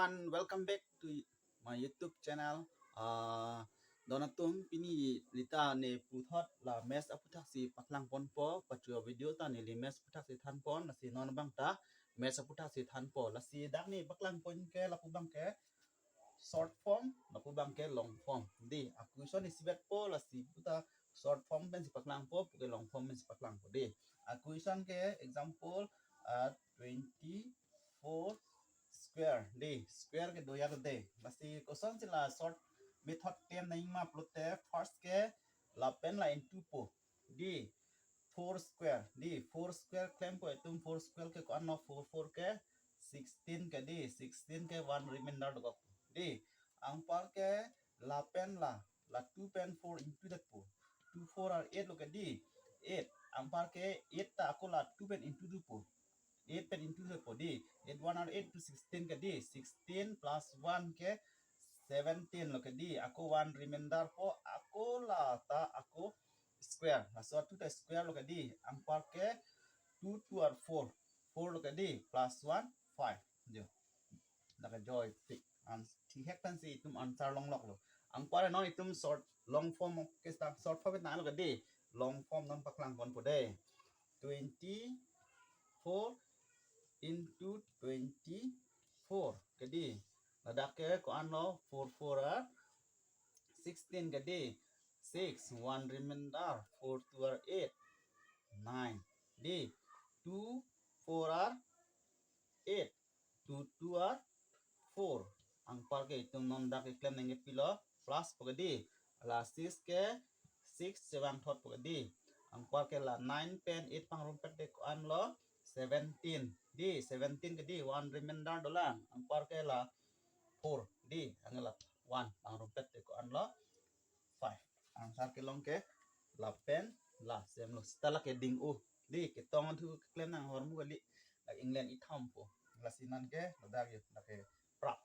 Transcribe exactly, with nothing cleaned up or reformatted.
And welcome back to my YouTube channel. Ah, don atum, pini neli ta ne puthot la maths aputhaksi paklang ponpo, pachu video ta neli maths aputhaksi than pon, lasi non abang ta maths aputhaksi thanpo. Lasi dak ne paklang pon ke lapu abang ke short form, lapu abang ke long form. Dei, a-question isivet po, lasi pu ta short form pensi paklangpo, pu ke long form pensi paklangpo dei. A-question ke example, ah, twenty-four square. Dei, square ke do ya dei. Lasi kosonsi la short method klem nangji ma pulote, first ke lapen la into po. Dei, four square. Dei, four square klempo itum, four square ke ko-an lo, four four ke sixteen ke dei, sixteen ke one remainder dokok. Dei, anpar ke lapen la, la two pen four into det po. Two four are eight lo ke dei, eight. Anpar ke eight ta ako la two pen into det po. Eight pen into det po dei. Eight one are eight, two sixteen ke dei, sixteen plus one ke seventeen lo ke dei. Ako one remainder po, ako la ta ako square. Laso two ta square lo ke dei. Anpar ke two two are four. Four lo ke dei, plus one, five. Jo. Dak ke joy tik. An-, thihek pensi itum answer longlok lo. Anpar non itum short, long form ke sta-, short form ta lo ke dei. Long form non paklang ponpo dei. Twenty-four into twenty-four ke dei. Ladak ke ko-an lo, four four are sixteen ke dei. Six, one remainder, four two are eight, nine. Dei, two four are eight, two two are four. Anpar ke itum non dak keklem nangji pilo, plus po ke dei. La six ke six chevangthot po ke dei. Anpar ke la nine pen eight pangrumpet det ko-an lo, seventeen. Dei, seventeen ke dei, one remainder dolang. Anpar ke la four. Dei, anke la one pangrumpet det ko-an lo, five. Answer kelong ke lapen la, same lo. Seta la ke ding-o. Dei, ketong thu keklem nang ahormu kali. Dak England itham po. Lasi non ke ladak yo, dak ke prap.